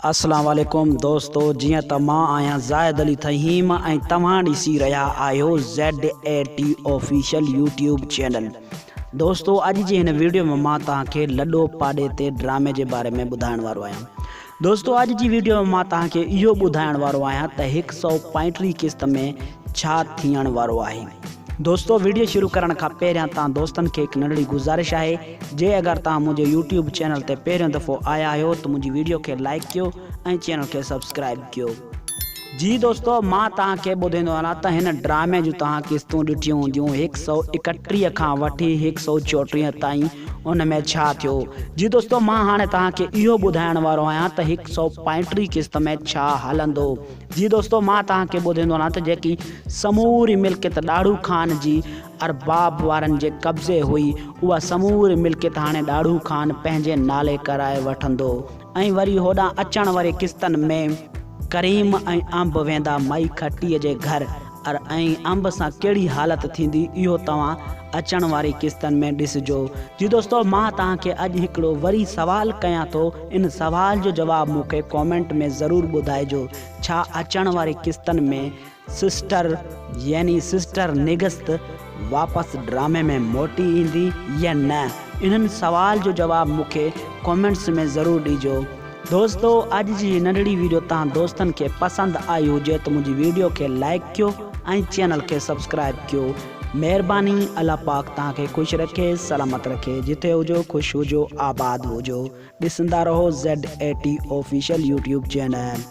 اسلام عليڪم دوستو جيئن ته مان آهيان زاهد علي ٿهيم ۽ توهان ڏسي رهيا آهيو Z A T official YouTube channel دوستو اڄ جي هن ويڊيو ۾ مان توهان کي لڏو پاڏي تي ڊرامي جي باري ۾ ٻڌائڻ وارو آهيان دوستو اڄ جي ويڊيو ۾ مان توهان کي اهو ٻڌائڻ وارو آهيان ته هڪ سئو پائنٽيهه قسط ۾ ڇا ٿيڻ وارو آهي دوستو ويڊيو شروع ڪرڻ کان پهريان توهان دوستن کي هڪ ننڍڙي گذارش آهي جي اگر توهان منهنجي يوٽيوب چينل تي پهريون دفعو آيا آهيو ته منهنجي ويڊيو کي لائيڪ ڪيو ۽ چينل کي سبسڪرائيب ڪيو. جي دوستو مان توهان کي ٻڌيندو هلان ته هن ڊرامي جون توهان قسطون ڏٺيون هونديون هڪ سئو ايڪٽيهه کان وٺي هڪ سئو چوٽيهه تائين ان ۾ ڇا ٿيو جي دوستو مان هاڻي توهان کي اهو ٻڌائڻ وارو آهيان ته هڪ سئو پائنٽيهه قسط ۾ ڇا هلندو. جي دوستو مان توهان کي ٻڌيندو هلان ته جيڪي سموري ملڪيت ڏاڙهو خان جي ارباب وارن جي قبضي هئي اها سموري ملڪيت هاڻي ڏاڙهو خان پنهنجي نالي ڪرائي وٺندو ۽ وري هوڏانهن اچڻ واري قسطن ۾ ڪريم ۽ انب ويندا مائي کٽيء جي گهر ار ۽ انب سان ڪهڙي حالت ٿيندي اهو توهان اچڻ واري قسطن ۾ ڏسجو. جي دوستو مان توهان کي اڄ هڪڙو وري سوال ڪيان ٿو ان سوال جو جواب مون کي ڪامينٽ ۾ ضرور ٻڌائجو ڇا اچڻ واري قسطن ۾ سسٽر يعني سسٽر نگست واپس ڊرامي ۾ موٽي ايندي يا نه انهن سوال جو جواب مون کي ڪامينٽس ۾ ضرور ڏجو. دوستو اڄ جي هي ننڍڙي ويڊيو توهان دوستن کي پسند آئي هجي ته منهنجي ويڊيو کي لائيڪ ڪيو ۽ چينل کي سبسڪرائيب ڪيو مهرباني الله پاڪ توهان کي خوش رکي سلامت رکي جتي هجو خوش هجو آباد هجو ڏسندا رهو Z A T official YouTube channel.